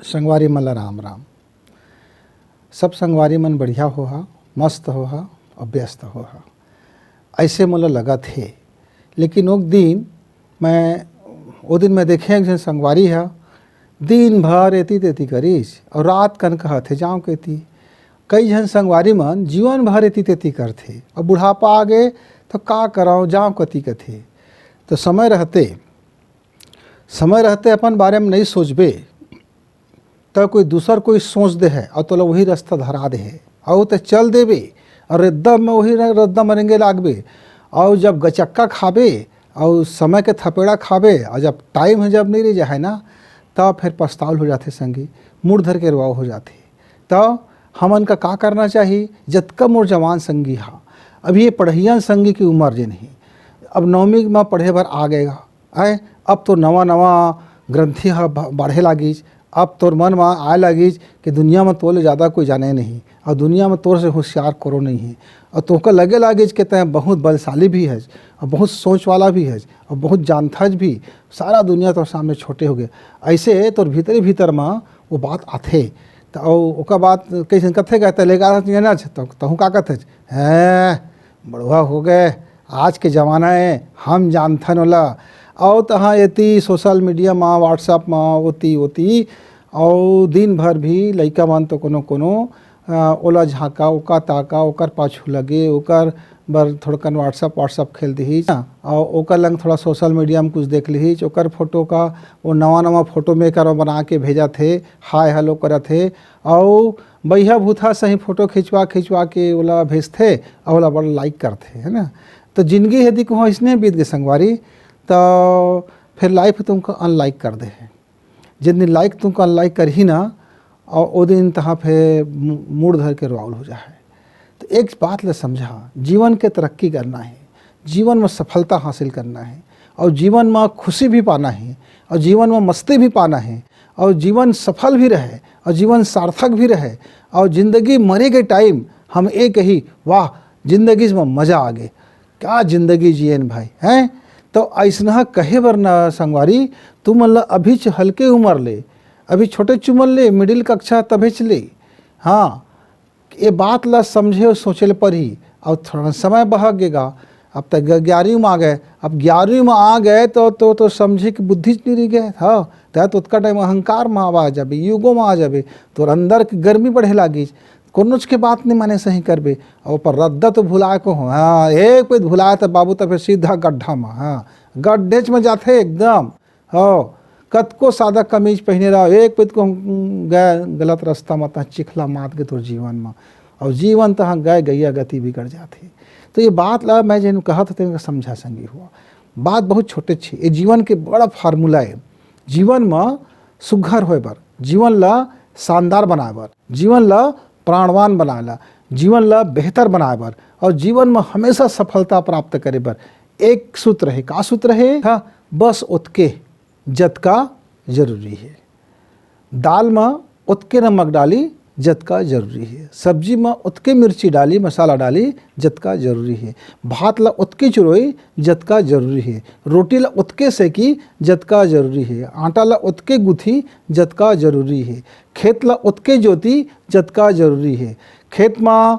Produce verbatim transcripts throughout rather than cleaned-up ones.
संगवारी मन ला राम राम। सब संगवारी मन बढ़िया होहा, मस्त होहा और व्यस्त होहा, ऐसे मोला लगत हे। लेकिन ओ दिन मैं, ओ दिन मैं देखे एक झन संगवारी ह दिन भर एती तेती करिस और रात कन कहत हे जांव केती। कई झन संगवारी मन जीवन भर एती तेती करथे और बुढ़ापा आ गे तो का करव, जांव कती कथे। तो समय रहते, समय रहते अपन बारे में नहीं सोचबे त कोई दूसर कोई सोच दे है और तोला वही रास्ता धरा दे है और ते चल देबे और रद्दा में वही र-, रद्दा में रेंगे लागबे। और जब गचक्का खाबे और समय के थपेड़ा खाबे और जब टाइम है, जब नहीं रह जाए ना, तब फिर पछतावल हो जाथे संगी, मुड़ धर के रोआव हो जाथे। तो हमन का का करना चाही? जतका मोर जवान संगी हा, अभी ये पढ़इया संगी की उम्र जे नहीं, अब नौवीं में पढ़े बर आ गएगा, आय, अब तो नवा नवा ग्रंथि ह ब-, बाढ़े लागिस। अब तोर मन म आए लागिस कि दुनिया म तोर ले जादा कोई जाने नहीं, और दुनिया म तोर से होशियार कोनो नहीं है, और तोहका लगे लागिस कि तैं बहुत बलशाली भी हस और बहुत सोच वाला भी हस और बहुत जानथस भी। सारा दुनिया तोर सामने छोटे हो गए। ऐसे तोर भीतरे भीतर म वो बात आथे। त ओ-, ओकर बात कइसन कथे गा, "तैं लेगा ना, त तहूँ का कथस? हैं, बड़ुआ हो गए, आज के जमाना है, हम जानथन ओला।" अउ तहाँ एती सोशल मीडिया म, WhatsApp म, ओती, ओती, अउ दिन भर भी लइका मन तो कोनो, कोनो, अ, ओला झाँका, ओका ताका, ओकर पाछू लगे, ओकर बर थोड़कन WhatsApp, WhatsApp खेल दिहिस, अउ ओकर लंग थोड़ा सोशल मीडिया म कुछ देख लिहिस, ओकर फोटो का, वो नवा, नवा फोटो मेकर म बना के भेजत हे, हाय हेलो करत हे, अउ बइहा भूथा सही फोटो खिंचवा, खिंचवा के ओला भेजथे, अउ ओला बड़ लाइक करथे, है ना? तो जिंदगी हे दिखो, इसने बीत गए संगवारी, तो फिर लाइफ तुमको अनलाइक कर दे है। जिन दिन लाइक तुमको अनलाइक करही ना, और ओ दिन तहाँ फिर मु-, मुड़ धर के रोआउल हो जा है। तो एक बात ला समझा, जीवन के तरक्की करना है, जीवन में सफलता हासिल करना है, और जीवन में खुशी भी पाना है, और जीवन में मस्ती भी पाना है, और जीवन सफल भी रहे, और जीवन सार्थक भी रहे, और जिंदगी मरे के टाइम हम ये कही, "वाह, जिंदगी में मजा आ गए, क्या जिंदगी जियेन भाई," हैं? तो ऐसना कहे बर ना संगवारी, तुमन ला अभी च हल्के उम्र ले, अभी छोटे च उम्र ले, मिडिल कक्षा तभे च ले, हाँ, ये बात ला समझे अउ सोचे ले परही। अउ थोड़ा समय बहक गेगा, अब तक ग-, ग्यारहवीं में आ गए, अब ग्यारहवीं में आ गए तो, तो, तो समझे कि बुद्धि च नहीं रह गए। हाँ, तै तो ओतका टाइम अहंकार में आ जाबे, ईगो में आ जाबे, तोर अंदर के गर्मी बढ़े लागिस, कोनोच के बात नहीं माने सही करबे। अउ पर रद्दा तो भुलाए को हो, हाँ, एक पइत भुलाए तो बाबू तो फिर सीधा गड्ढा में, हाँ, गड्ढेच में जाथे एकदम। हो, कतको सादा कमीज पहिने रहो, एक पइत को गए गलत रास्ता में, तहाँ चिखला मात के तोर जीवन में, और जीवन तहाँ गए गैया गति बिगड़ जाथे। तो ये बात ला मैं जेन कहत हते, समझा संगी हुआ, बात बहुत छोटे छे, ये जीवन के बड़ा फार्मूला है। जीवन में सुघर होए बर, जीवन ला शानदार बनाए बर, जीवन ला प्राणवान बनाए ला, जीवन ला बेहतर बनाए बर, और जीवन में हमेशा सफलता प्राप्त करे बर एक सूत्र है। का सूत्र है? हाँ, बस ओतके जतका जरूरी है। दाल म ओतके नमक डाली जतका जरूरी है, सब्जी म ओतके मिर्ची डाली, मसाला डाली जतका जरूरी है, भात ला ओतके चुरोई जतका जरूरी है, रोटी ला ओतके सेकी जतका जरूरी है, आटा ला ओतके गुथी जतका जरूरी है, खेत ला ओतके जोती जतका जरूरी है। खेत म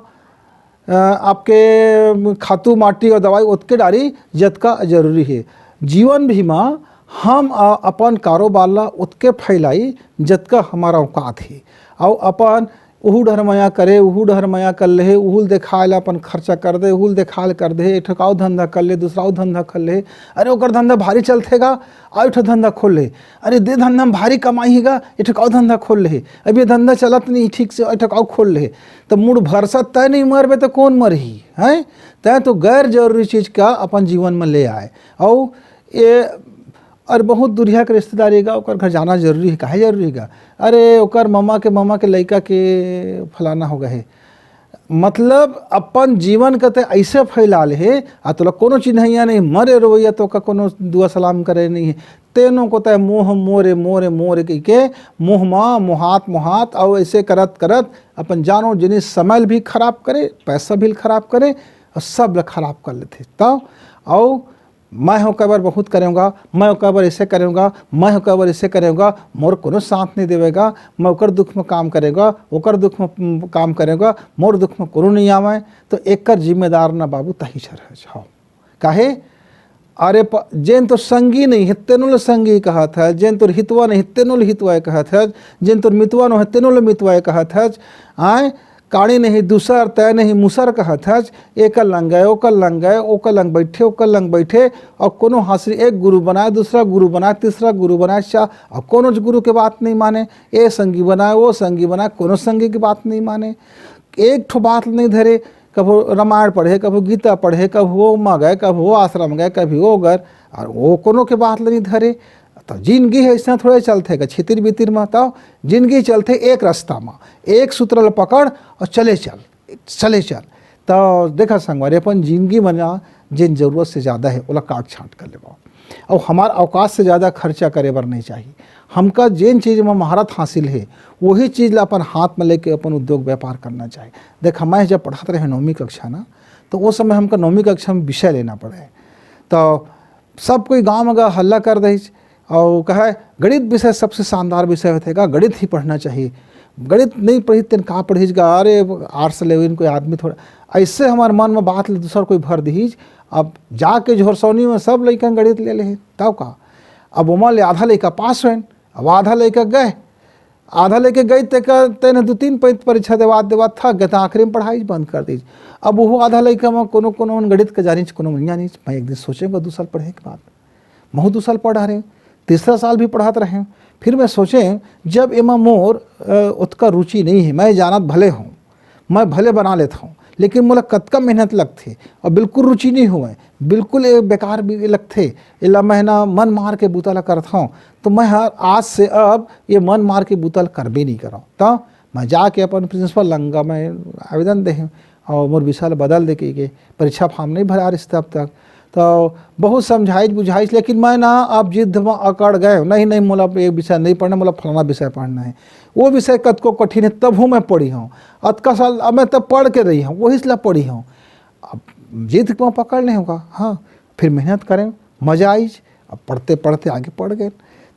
अ, आपके खातू माटी और दवाई ओतके डारी जतका जरूरी है। जीवन भी म हम, अ, अपन कारोबार ला ओतके फैलाई जतका हमारा औकात है। अउ अपन उहू डहर मया करे, उहू डहर मया कर ले, उहूल देखाए ला अपन खर्चा कर दे, उहूल देखाए ला कर दे, एक ठो अउ धंधा कर ले, दूसरा अउ धंधा कर ले। अरे ओकर धंधा भारी चलथे गा, अउ एक ठो धंधा खोल ले। अरे दे धंधा में भारी कमाई है गा, एक ठो अउ धंधा खोल ले। अब ये धंधा चलत नहीं ठीक से, एक ठो अउ खोल ले। तो मुड़ भरसा तय नहीं मरबे तो कौन मरही, हैं? तय तो गैर जरूरी चीज का अपन जीवन में ले आए। और ये, अरे बहुत दुरिहा के रिश्तेदारी का, ओकर घर जाना जरूरी है, काहे जरूरी है का? अरे ओकर ममा के ममा के लइका के फलाना हो गए है। मतलब अपन जीवन के ते ऐसे फैला ले हे, आ तोला कोनो चिन्हैया नहीं, मरे रोवैया तो का कोनो दुआ सलाम करे नहीं है। तेनो को तय मोह मोरे मोरे मोरे कह के मोह मा मोहात मोहात, और ऐसे करत करत अपन जानो जिनिस समय भी खराब करे, पैसा भी खराब करे, और सब ल खराब कर लेथे। तब और मैं ओकर बर बहुत करेंगा, मैं ओकर बर ऐसे करेंगा, मैं ओकर बर ऐसे करेंगा, मोर कोनो साथ नहीं देवेगा, मैं ओकर दुख में काम करेंगा, ओकर दुख में, उम, काम करेंगा, मोर दुख में कोनो नहीं आवे। तो एकर जिम्मेदार ना बाबू तही झर हस। हाँ, काहे? अरे प-, जेन तोर संगी नहीं हे, तेनो ल संगी कहत हस, जेन तोर हितवा नहीं हे, तेनो ल हितवा कहत हस, जेन तोर मितवा नो हे, तेनो ल मितवा कहत हस। आय, काड़ी नहीं दूसर, तय नहीं मुसर कहत हस, एकर लंग गए, ओकर लंग गए, ओकर लंग बैठे, ओकर लंग बैठे, और कोनो हासिल एक गुरु बनाए, दूसरा गुरु बनाए, तीसरा गुरु बनाए, चा-, और कोनो गुरु के बात नहीं माने, ए संगी बनाए, वो संगी बनाए, कोनो संगी की बात नहीं माने। एक ठो बात नहीं धरे, कभो रामायण पढ़े, कभो गीता पढ़े, कभो वो मा गए, कभो वो आश्रम गए, कभी वो घर, और वो कोनो के बात नहीं धरे। तो जिंदगी है, ऐसा थोड़े चलथे का छितिर बितिर मा। तो जिंदगी चलथे एक रास्ता मा, एक सूत्र ल पकड़ और चले चल, चले चल। तो देखा संगवारी, अपन जिंदगी में ना, जिन जरूरत से ज़्यादा है, ओला काट छांट कर लेवा। और हमार औकात से ज़्यादा खर्चा करे बर नहीं चाहिए। हमका जेन चीज़ में महारत हासिल है, वही चीज़ ला अपन हाथ में लेके अपन उद्योग व्यापार करना चाहिए। देख, मैं जब पढ़ात रहे नौवीं कक्षा ना, तो वो समय हमका नौवीं कक्षा में विषय लेना पड़े। तो सब कोई गांव में गा हल्ला कर दे और कहे, "गणित विषय सबसे शानदार विषय होथे का, गणित ही पढ़ना चाहिए।" गणित नहीं पढ़ी तेन का पढ़ीज गा, अरे आर्ट्स लेवे कोई आदमी थोड़ा। ऐसे हमारे मन में बात ले दूसर कोई भर दीज। अब जाके झोरसौनी में सब लइका गणित ले ले, तब का? अब ओमा ले आधा लइका पास होएन, अब आधा लइका गए, आधा लेके गई, तेका, तेने दू तीन परीक्षा देवात देवात थक गए, त आखिरी में पढ़ाई बंद कर दीज। अब वो आधा लइका में कोनो कोनो मन गणित के जानिच, कोनो मन जानिच। मैं एक दिन सोचे, मैं दू साल पढ़े के बाद, महू दू साल पढ़ रहे, तीसरा साल भी पढ़ात रहे। फिर मैं सोचे, जब एमा मोर, अ, ओतका रुचि नहीं है, मैं जानत भले हूँ, मैं भले बना लेत हूँ, लेकिन मोला कतका मेहनत लगथे और बिल्कुल रुचि नहीं हुए, बिल्कुल ये बेकार भी लगथे, एला मैं ना मन मार के बूता ला करत हूँ। तो मैं हर आज से अब ये मन मार के बूता ला करबे नहीं करव। तो मैं जाके अपन प्रिंसिपल लंगा मैं आवेदन दे हूँ और मोर विषय ला बदल दे के, के परीक्षा फॉर्म नहीं भरा रिस तब तक। तो बहुत समझाइस बुझाइस, लेकिन मैं ना अब जिद में अकड़ गए, नहीं, नहीं, मोला ये विषय नहीं पढ़ना, मोला फलाना विषय पढ़ना है। वो विषय कतको कठिन है, तब हूँ मैं पढ़ी हूँ। अतका साल अब मैं तब पढ़ के रही हूँ, वही ला पढ़ी हूँ। अब जिद को पकड़ नहीं होगा, हाँ, फिर मेहनत करें, मजा आइस। अब पढ़ते पढ़ते आगे पढ़ गए।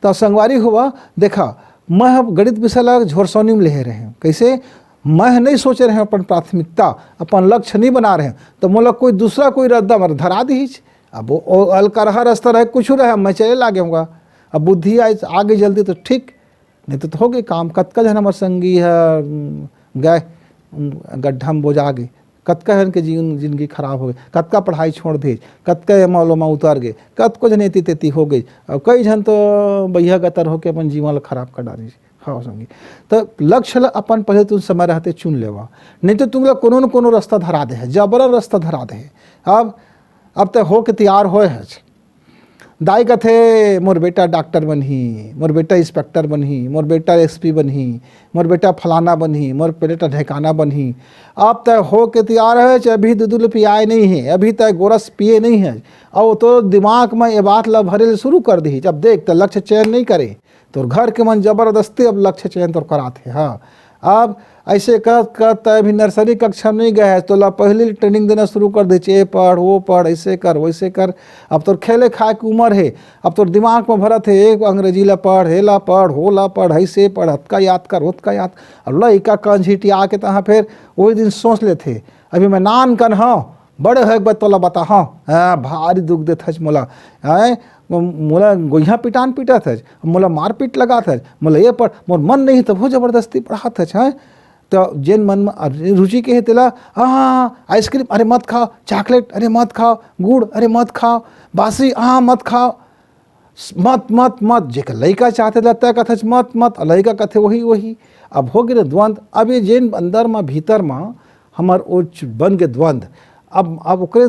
तो संगवारी हुआ, देखा, मैं अब गणित विषय ला झोरसौनी में लेहे रहे हूँ। कैसे? मैं नहीं सोचे रहे हूँ अपन प्राथमिकता, अपन लक्ष्य नहीं बना रहे हूँ, तो मोला कोई दूसरा कोई रद्दा मर धरा दीज। अब वो, वो अलकरहा रास्ता रहे, कुछ रहे, मैं चले लागे हूँ। अब बुद्धि आए, आगे जल्दी तो ठीक, नहीं तो, तो हो गए काम। कतका झन हमर संगी ह, उम, गए, उम, गड्ढा में बोजा गए, कतका झन के जीवन, जिंदगी खराब हो गए, कतका पढ़ाई छोड़ दे, कतका एमा ओमा उतर गए, कतको झन एती तेती हो गए, और कई झन तो बहिया गतर होके अपन जीवन ला खराब कर डारिस। हाँ संगी, तो लक्ष्य ला अपन पहले तुम समय रहते चुन लेवा, नहीं तो तुमला कोनो न कोनो रास्ता धरा दे है, जबरन रास्ता धरा दे है। अब, अब तो होके तैयार होए है। दाई कथे, "मोर बेटा डॉक्टर बनही, मोर बेटा इंस्पेक्टर बनही, मोर बेटा एसपी बनही, मोर बेटा फलाना बनही, मोर बेटा ढेकाना बनही।" अब तय हो के तैयार है, चाहे अभी दूध ले पियाए नहीं है, अभी तय गोरस पिए नहीं है, और तो दिमाग में ये बात ला भरे ले शुरू कर दी। जब देख, तो लक्ष्य चयन नहीं करे, तोर घर के मन जबरदस्ती अब लक्ष्य चयन तोर करात हे। हाँ, अब ऐसे कर कर तय भी नर्सरी कक्षा में नहीं गए है, तो ला पहले ट्रेनिंग देना शुरू कर दे, ये पढ़, वो पढ़, ऐसे कर, वैसे कर। अब तोर खेले खाए के उम्र है, अब तोर दिमाग में भरत है, एक अंग्रेजी ला पढ़, हे ला पढ़, हो ला पढ़, ऐसे पढ़, हतका याद कर, होतका याद। अब लइका कंझिटिया के तहाँ फिर वही दिन सोच लेथे, "अभी मैं नान कन हूँ, बड़े होए के बाद तोला बताहूँ।" हाँ, भारी दुख देत हच मोला। हैं? मो-, मोला गोइहा पिटान पीटत हच, मोला मारपीट लगात हच, मोला ये पढ़, मोर मन नहीं तभो जबरदस्ती पढ़ात हच, हैं? तो जेन मन में अब रुचि के हे तेला, "हाँ, हाँ, हाँ, आइसक्रीम, अरे मत खाओ, चॉकलेट, अरे मत खाओ, गुड़, अरे मत खाओ, बासी, हाँ, मत खाओ।" मत, मत, मत, जेकर लइका चाहथे तेला तय कथच, "मत, मत," अउ लइका कथे, "वही, वही।" अब हो गे ना द्वंद। अब ये जेन अंदर म, भीतर म हमर ओ च-, बन गे द्वंद, अब, अब ओकरे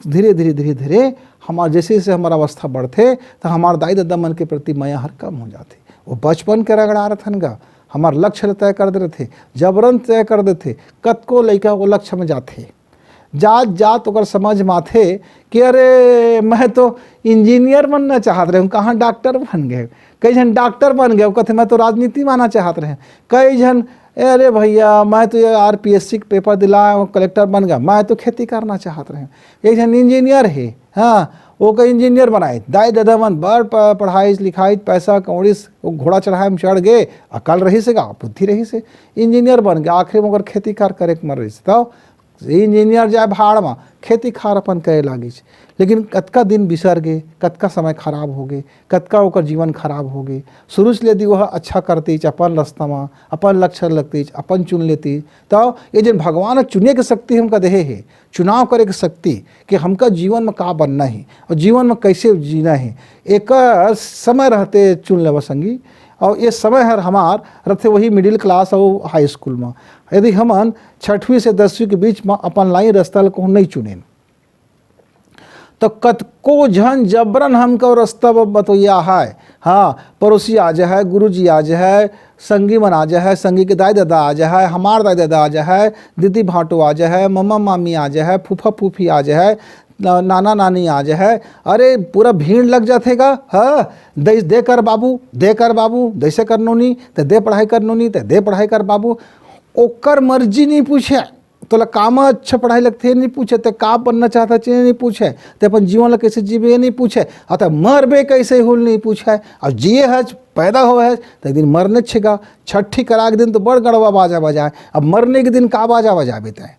धीरे, धीरे, धीरे, धीरे हमार जैसे, जैसे हमार अवस्था बढ़थे, त हमार दाई ददा मन के प्रति मया हर कम हो जाथे। वो बचपन के रगड़ा रथन गा, हमार लक्ष्य ल तय कर दे रथे, जबरन तय कर देथे, कतको लइका वो लक्ष्य में जाथे। जात जात ओकर समझ में आथे कि अरे, मैं तो इंजीनियर बनना चाहत रहे हूँ, कहाँ डॉक्टर बन गए। कई झन डॉक्टर बन गए, वो कहते, "मैं तो राजनीति में आना चाहत रहे हूँ।" कई झन, "अरे भैया, मैं तो ये आरपीएससी के पेपर दिलाया हूँ, कलेक्टर बन गया, मैं तो खेती करना चाहत रहे हूँ।" एक झन इंजीनियर है, हाँ, ओकर इंजीनियर बनाइस। दाई ददा मन बड़ प-, पढ़ाइस लिखाइस, पैसा कौड़िस, वो घोड़ा चढ़ाए में चढ़ गे, अकल रहिस हे गा, बुद्धि रहिस हे, इंजीनियर बन गे। आखिरी में ओकर खेती कार करे के मन रहिस, तब इंजीनियर जाए भाड़ में, खेती खार अपन करे लागिस। लेकिन कतका दिन बिसर गे, कतका समय खराब हो गे, कतका ओकर जीवन खराब हो गे। शुरू से यदि वह अच्छा करतिस, अपन रास्ता में, अपन लक्ष्य लगतिस, अपन चुन लेतिस, तो ये जेन भगवान ह चुने के शक्ति हमका देहे हे, चुनाव करे के शक्ति कि हमका जीवन में का बनना हे और जीवन में कैसे जीना हे, एकर समय रहते चुन लेवा संगी। और ये समय हर हमार रहते वही मिडिल क्लास और हाई स्कूल में। यदि हमन छठवीं से दसवीं के बीच में अपन लाइन रास्ता ल कहूँ नहीं चुनेन, तो कतको झन जबरन हमका रास्ता ब-, बतोइया है। हाँ, पड़ोसी आ जाए, गुरुजी आ जाए, संगी मन आ जाए, संगी के दाई ददा आ जाए, हमार दाई ददा आ जाए, दीदी भाटो आ जाए, मम्मा मामी आ जाए, फूफा फूफी आ जाए, न-, नाना नानी आ जाए। अरे, पूरा भीड़ लग जाथे गा। हाँ, दे, दे कर बाबू, दे कर बाबू, जैसे कर नोनी, ते दे पढ़ाई कर नोनी, ते दे पढ़ाई कर बाबू। ओकर मर्जी नहीं पूछे, तोला का म अच्छा पढ़ाई लगथे, ये नहीं पूछे, ते का बनना चाहता, ये नहीं पूछे, ते अपन जीवन ला कैसे जीबे, ये नहीं पूछे, अतः मरबे कैसे, हुल नहीं पूछे। और जिए हच, पैदा होए हच, तो एक दिन मरने छेगा। छठी करा के दिन तो बड़ गड़वा बाजा बजाए, अब मरने के दिन का बाजा बजाबे तैं?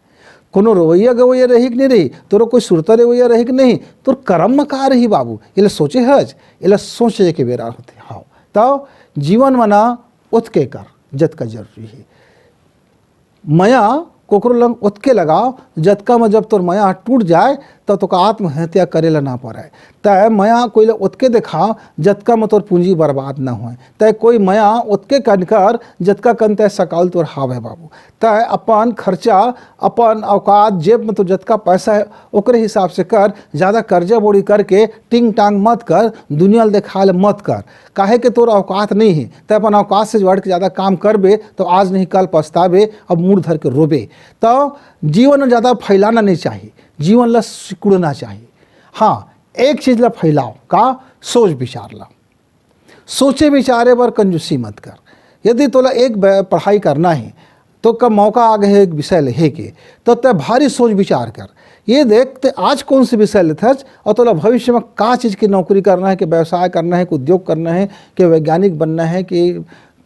कोनो रोवैया गवैया रही कि नहीं रही, तोरो कोई सुरता रेवैया रही कि नहीं, तोर करम में का रही बाबू, एला सोचे हच? एला सोचे के बेरा होथे। हाँ, तब जीवन मना ओतके कर, जतका जरूरी है। मया कोकरो लंग ओतके लगाव, जतका म जब तोर मया टूट जाए, त तोका आत्महत्या करे ला ना पड़े। तय मया कोई ला ओतके देखा, जतका म तोर पूंजी बर्बाद ना होए। तय कोई मया ओतके कन कर, जतका कन तय सकल तोर हावे बाबू। तय अपन खर्चा, अपन औकात, जेब में तो जतका पैसा है, ओकरे हिसाब से कर। ज़्यादा कर्जा बोड़ी करके टिंग टांग मत कर, दुनिया ल देखाए ल मत कर। काहे के तोर औकात नहीं है, तय अपन औकात से बढ़ के ज़्यादा काम करबे, तो आज नहीं कल पछताबे, अब मुड़ धर के रोबे। तो जीवन में ज़्यादा फैलाना नहीं चाहिए, जीवन ला सिकुड़ना चाहिए। हाँ, एक चीज़ ला फैलाओ, का? सोच विचार ला। सोचे विचारे बर कंजूसी मत कर। यदि तोला एक ब-, पढ़ाई करना है, तो कब मौका आ गए एक विषय लेहे के, तो तय भारी सोच विचार कर। ये देख, ते आज कौन से विषय लेथस और तोला भविष्य में का चीज़ की नौकरी करना है, कि व्यवसाय करना है, कि उद्योग करना है, कि वैज्ञानिक बनना है, कि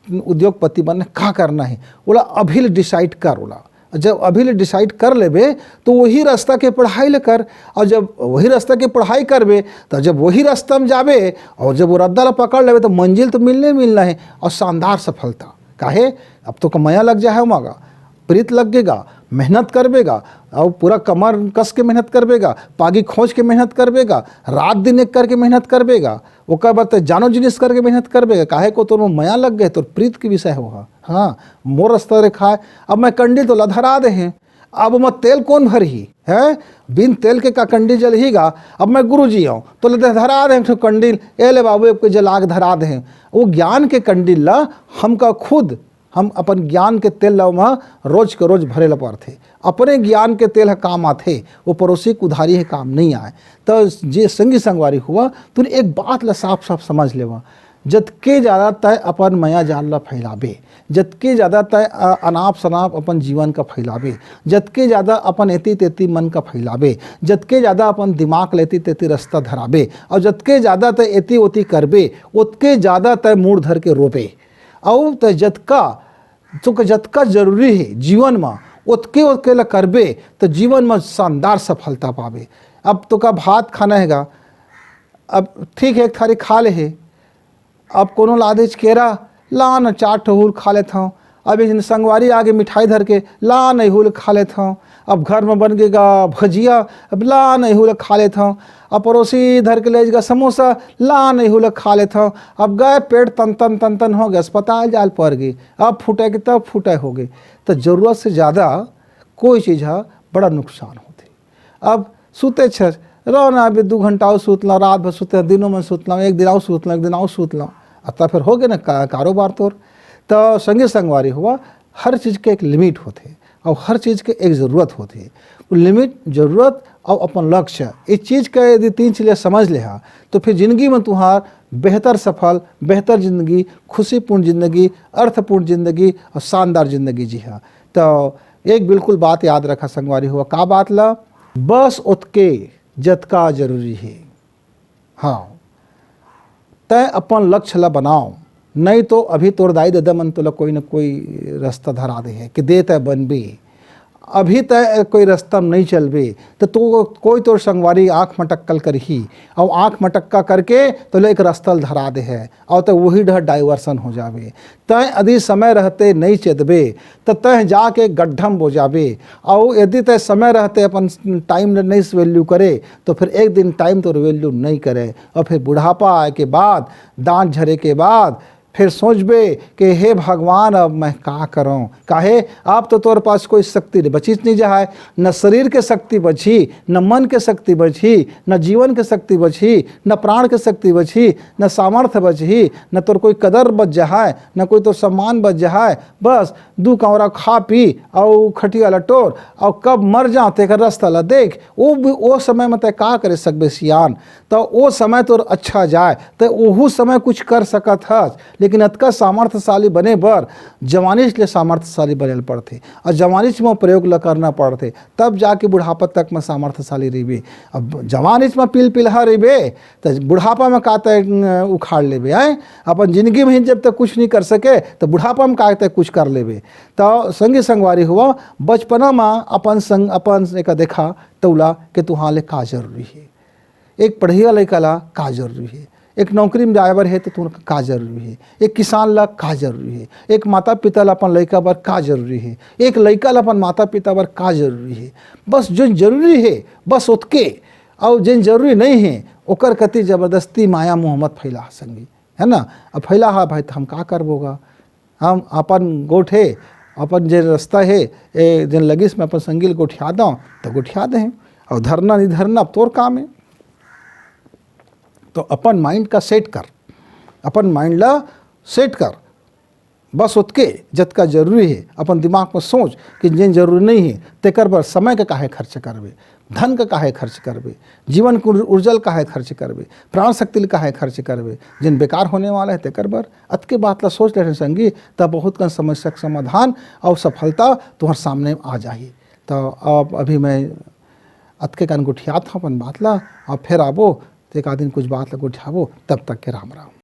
उद्योगपति बनना है, का करना है, ओला अभी ले डिसाइड कर। ओला जब अभी ले डिसाइड कर लेबे, तो वही रास्ता के पढ़ाई ले कर। और जब वही रास्ता के पढ़ाई करबे, तो जब वही रास्ता में जाबे और जब वो रद्दा ला पकड़ लेबे, तो मंजिल तो मिलने मिलना है और शानदार सफलता। काहे? अब तो कमाया लग जा है, ओमा गा प्रीत लग गेगा, मेहनत करबेगा, और पूरा कमर कस के मेहनत करबेगा, पागी खोज के मेहनत करबेगा, रात दिन एक करके मेहनत करबेगा, ओकर बाद तो जानो जिनिस करके मेहनत करबेगा। काहे को तोर मया लग गए, तोर प्रीत के विषय हो हा। हाँ, मोर रास्ता रेखा है। अब मैं कंडील तोला धरा दे हैं, अब ओमा तेल कौन भरही है? बिन तेल के का कंडील जलही गा? अब मैं गुरु जी आऊँ, तोला दे धरा दे हैं एक ठो कंडील, ए ले बाबू, एक जला के धरा दे हैं। वो ज्ञान के कंडील ला हमका खुद, हम अपन ज्ञान के तेल ला ओमा रोज के रोज भरे ला पड़थे। अपने ज्ञान के तेल ह काम आथे, वो पड़ोसी के उधारी ह काम नहीं आए। तो जे संगी संगवारी हुआ, तूने एक बात ला साफ साफ समझ लेवा, जतके ज़्यादा तय अपन मया जाल ला फैलाबे, जतके ज़्यादा तय, अ, अनाप शनाप अपन जीवन का फैलाबे, जतके ज़्यादा अपन एती तेती मन का फैलाबे, जतके ज़्यादा अपन दिमाग ला एती तेती रास्ता धराबे, और जतके ज़्यादा तय एती ओती करबे, ओतके ज़्यादा तय मुड़ धर के रोबे। और तय जतका, तो जतका जरूरी है जीवन में, ओतके ओतके ला करबे, तो जीवन में शानदार सफलता पाबे। अब तो का भात खाना हैगा, अब ठीक है, एक थारी खा ले है, अब कोनो ला देच केरा, ला न चार ठो हुल खा लेत हव। अब एक झन संगवारी आगे मिठाई धर के, ला न एहू ल खा लेत हव। अब घर में बन गे गा भजिया, अब ला न एहू ल खा लेत हव। अब पड़ोसी धर के ले गा समोसा, ला न एहू ल खा लेत हव। अब गए पेट तन तन तन तन हो गए, अस्पताल जाल पड़ गई। अब फूटे के तब फूटे हो गई। तो जरूरत से ज़्यादा कोई चीज़ हा बड़ा नुकसान होथे। अब सुते छस, रहो ना, अभी दू घंटा अउ सुत ला, रात भर सुते, दिनों में सुत ला, एक दिन अउ सुत ला, एक दिन अउ सुत ला, अब तो फिर हो गए ना का-, कारोबार तोर। तो संगी संगवारी हुआ, हर चीज़ के एक लिमिट होथे और हर चीज़ के एक ज़रूरत होथे। वो लिमिट, ज़रूरत और अपन लक्ष्य, इस चीज़ का यदि तीन चीज़ समझ ले हा, तो फिर जिंदगी में तुम्हार बेहतर सफल, बेहतर जिंदगी, खुशीपूर्ण जिंदगी, अर्थपूर्ण जिंदगी और शानदार जिंदगी जी हा। तो एक बिल्कुल बात याद रखा संगवारी हुआ, का बात ला? बस ओतके जतका जरूरी है। हाँ, तय अपन लक्ष्य ला बनाओ, नहीं तो अभी तोर दाई ददा मन तोला कोई न कोई रास्ता धरा दे हे कि दे तय बनबे। अभी तय कोई रास्ता में नहीं चलबे, तो, तो कोई तोर संगवारी आँख मटक्कल करही, और आँख मटक्का करके तोला एक रास्ता ल धरा दे हे, और तय वही डहर diversion हो जाबे। तय यदि समय रहते नहीं चेतबे, तो तय जाके गड्ढम बो जाबे। और यदि तय समय रहते अपन time ल नहीं value करे, तो फिर एक दिन time तोर value नहीं करे, और फिर बुढ़ापा आए के बाद, दांत झरे के बाद, फिर सोचबे कि हे भगवान, अब मैं का करौं? काहे, अब तो तोर पास कोई शक्ति बचिस नहीं जहाय, न शरीर के शक्ति बचही, न मन के शक्ति बचही, न जीवन के शक्ति बचही, न प्राण के शक्ति बचही, न सामर्थ्य बचही, न तोर कोई कदर बच जहाय, न कोई तोर सम्मान बच जहाय। बस दू कौरा खा पी अउ खटिया ल टोर, अउ कब मर जा तेकर रास्ता ल देख। वो भी, वो समय में तय का करे सकबे सियान? तो वो समय तोर अच्छा जाए, तय ओहू समय कुछ कर सकत हस, लेकिन अतका सामर्थ्यशाली बने बर जवानीच ले सामर्थ्यशाली बने ल पड़थे, और जवानीच में प्रयोग ल करना पड़थे, तब जाके बुढ़ापा तक में सामर्थ्यशाली रहिबे। अब जवानीच में पिल पिलहा रहिबे, तो बुढ़ापा में का तय, अ, उखाड़ लेबे, हैं? अपन जिंदगी में ही जब तक कुछ नहीं कर सके, तो बुढ़ापा में का तय कुछ कर लेबे। तो संगी संगवारी हुआ, बचपना में अपन संग, अपन एका देखा तौला के तुहां ले का जरूरी है, एक पढ़िया लइका ला का जरूरी है, एक नौकरी में जाए बर है तो तुमन का जरूरी है, एक किसान ला का जरूरी है, एक माता पिता ला अपन लइका बर का जरूरी है, एक लइका ला अपन माता पिता बर का जरूरी है। बस जो जरूरी है, बस ओतके। और जिन जरूरी नहीं है, ओकर कति जबरदस्ती माया मोह मत फैला संगी, है ना? अब फैला हा भाई, तो हम का करबो गा? हम अपन गोठ हे, अपन जे रास्ता हे, ए, जेन लगिस में अपन संगी ल गोठिया दौं, तो गोठिया दे हैं। और धरना नहीं धरना, अब तोर काम है। तो अपन mind का set कर, अपन mind ला set कर। बस ओतके जतका जरूरी है, अपन दिमाग में सोच कि जेन जरूरी नहीं है, तेकर बर समय के काहे खर्च करबे, धन के काहे खर्च करबे, जीवन के ऊर-, ऊर्जा ल काहे खर्च करबे, प्राण शक्ति ल काहे खर्च करबे, जेन बेकार होने वाला है, तेकर बर। अतके बात ला सोच ले संगी, तब बहुत कन समस्या के समाधान और सफलता तुम्हारे सामने आ जाही। तो अब अभी मैं अतके कन गोठियात हूँ अपन बात ला, और फिर आबो, तो एक आध दिन कुछ बात ला गोठियाबो। तब तक के राम राम।